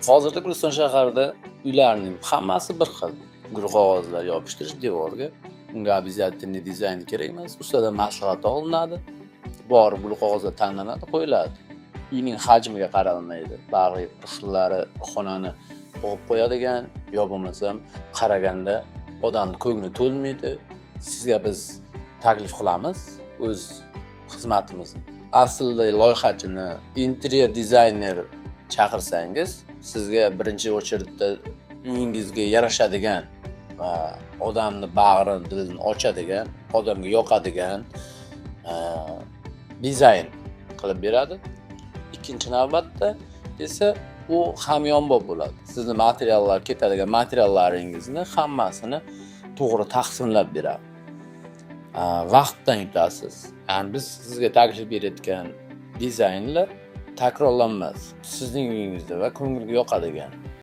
Hozirda Guliston shahrida uylarning hammasi bir xil. Gul qog'ozlar yopishtirish devorga. Unga обязательный dizayn kerak emas. Ustadan maslahat olinadi. Bor gul qog'ozlar tanlanadi, qo'yiladi. Uyning hajmiga qaralmaydi. Baribir bir xillari xonani bo'g'ib qo'yadigan yo bo'lmasam qaraganda odamni ko'ngli to'lmaydi. Sizga biz taklif qilamiz o'z xizmatimizni. Aslida loyihachini, interyer dizayner chaqirsangiz, sizga birinchi очередь da uyingizga yarashadigan va odamni bag'rini, dilini ochadigan, odamga yoqadigan dizayn qilib beradi. Ikkinchi navbatda esa u hamyonbop bo'ladi. Sizni materiallar, ketadigan materiallaringizni hammasini to'g'ri taqsimlab beradi. Vaqtdan yutasiz. Ya'ni biz sizga taklif berayotgan dizaynlar takrorlanmas. Sizning uyingizda va ko'ngilga yoqadigan.